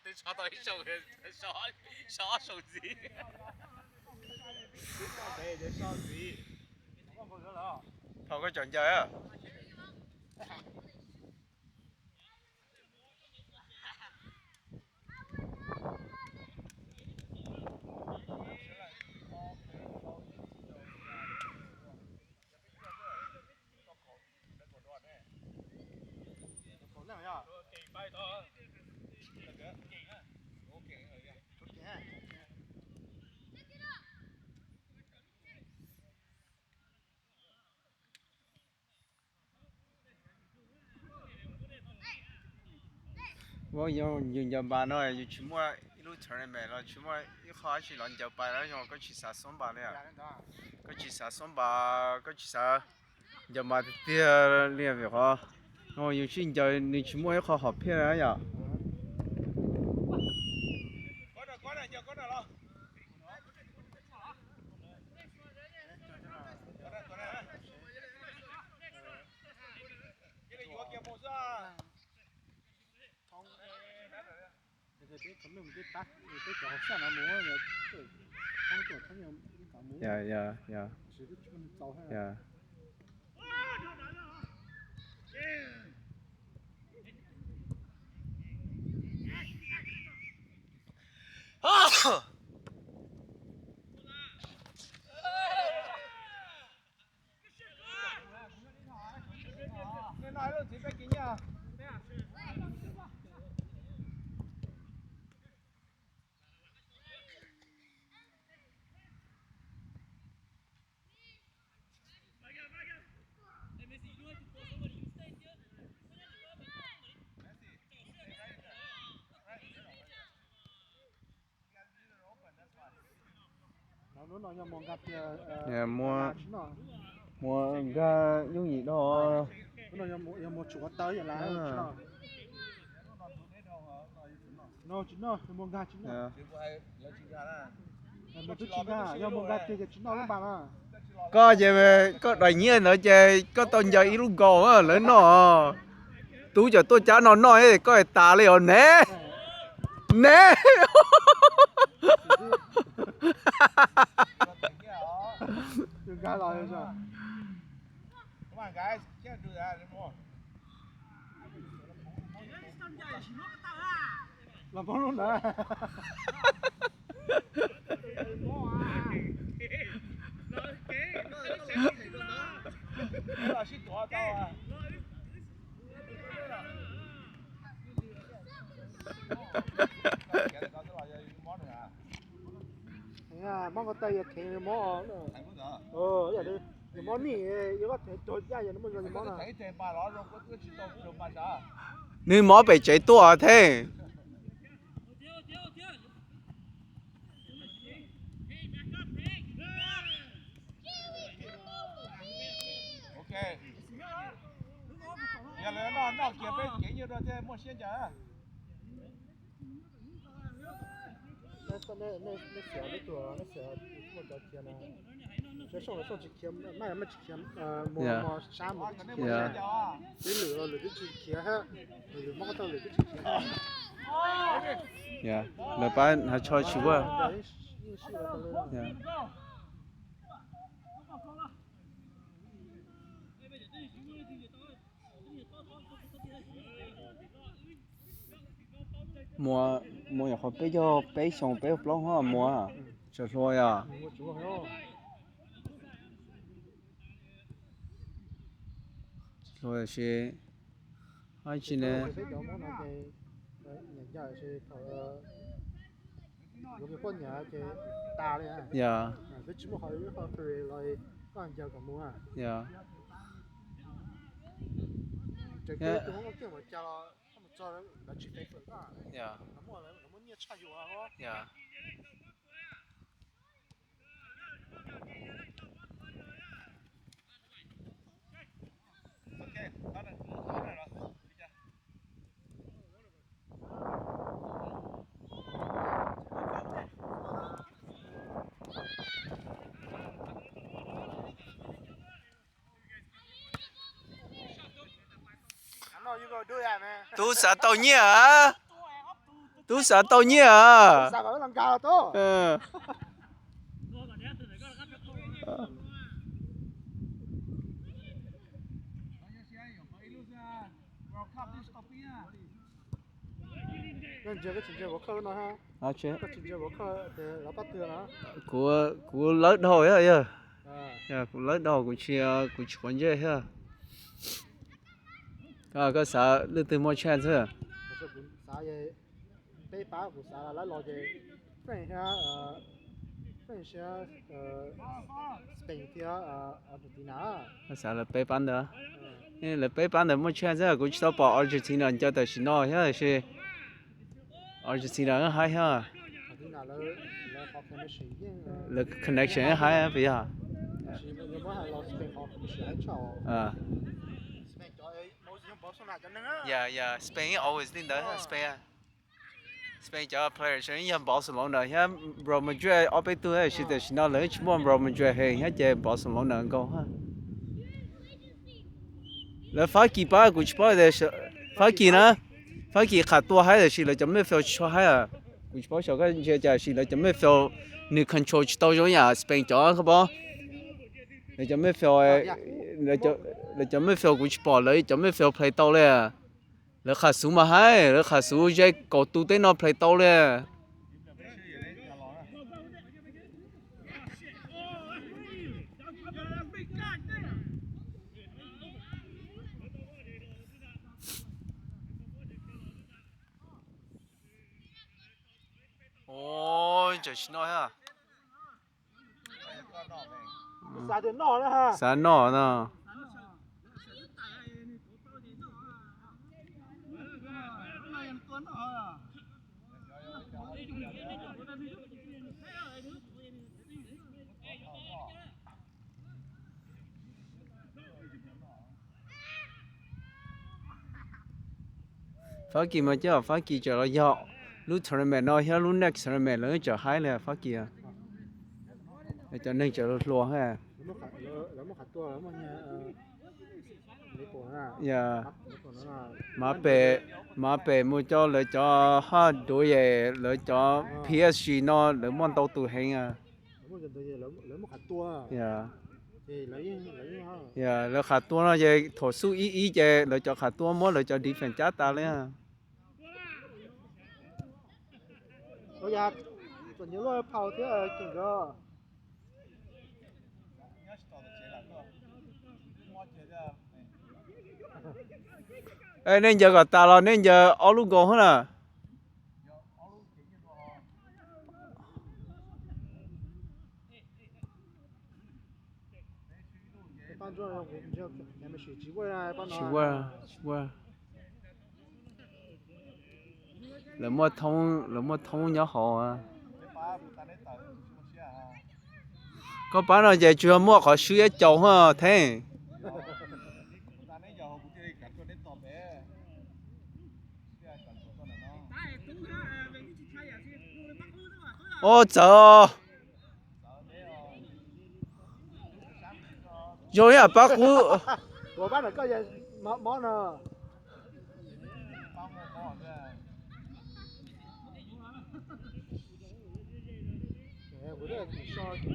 Twb tso tau ib saum, so ob saum ntxiv. Thaum koj caum ncaws. Yus ncaws npas no yus tsis muaj ib lub tournament los tsis muaj ib qho dab tsi los ncaws pais los yog koj tsis xav xub npas li. Koj tsis xav xub npas, koj tsis xav ncaws npas tiag tiag li vim qhov yus tsis ncaws nws tsis muaj ib qho hom phiaj na yom. Muab nkag yooj yim dhau. Koj ces koj daim nyiaj ntawd ces koj tau ncaws ib lub nkaus lawv noj. Tub cov tuaj cab no noj koj tas li os nev. Nev. Mob ko taw yog theev mob. Yog mob nij, yog koj theev tuag caj yog nws muaj zoo mob no. Nws mob pem tsev tuaj thiab. Yog lawv noj noj kiag peb kev nyiaj rau thiaj muaj siab ncaws. Lawv pab hnav tsho tsis ua. Muaj, muaj nyuam qhuav peb caug peb xyoo peb caug plaub hos muaj, tseem hluas yom. Hluas si, ab tsi ne. Yog. Yog. Tub xav tau nyiaj a. Tub xav tau nyiaj a. Kuv, kuv lawv dhau thiab yog. Kuv lawv dhau, kuv tsis, kuv tsis quav ntsej thiab. Koj xav leej twg muaj chance xwb? Koj xav lawv peb pab ntawd? Lawv peb pab ntawd muaj chance xwb, kuv tsis tau pom Argentina ncaws tam sim no thiab, tiam sis Argentina haib thiab. Lawv connection haib puas yog? Yeah, yeah, Spain always li ntawd, Spain. Spain cov player yog Barcelona thiab Real Madrid ob peb tug, tiam sis tam sim no lawv tsis muaj Real Madrid heev thiab ces Barcelona nkaus. Lawv Fab Kis pab kuv tsis paub tias, Fab Kis na, Fab Kis qham tua haib tiam sis lawv cov midfield tsis tshua haib. Kuv tsis paub xyov koj ntsia cas, tiam sis lawv cov midfield nws control tsis tau zoo yam Spain cov, koj paub. Lawv cov midfield, lawv cov midfield kuv tsis pom lawv cov midfield play tau li. Lawv qham xuv mas haib, lawv qham xuv ze kaum tus teb no play tau li. Ov, tam sim no thiab. Xav noj no. Fab Kis mas coj Fab Kis tseem los yog lub tournament no thiab lub next tournament lawv tseem haib li Fab Kis. Cov neeg tseem hluas hluas. Mav pem, mav pem mus coj lawv cov haj duav es lawv cov P S G no lawv muaj ntau tus heev. Lawv qham tua no ces thaum xub ib ib ces lawv cov qham tua muab lawv cov defense cab tas li. Nej ncaws kom tas los nej ncaws ob lub goal na. Tsis ua, tsis ua. Lawv muaj thoob, lawv muaj thoob nyob hauv. Koj pab no ces tsuas yog muaj qhov swb ib caum hos theeb. Ua txawv. Zoo ib yam pab qub.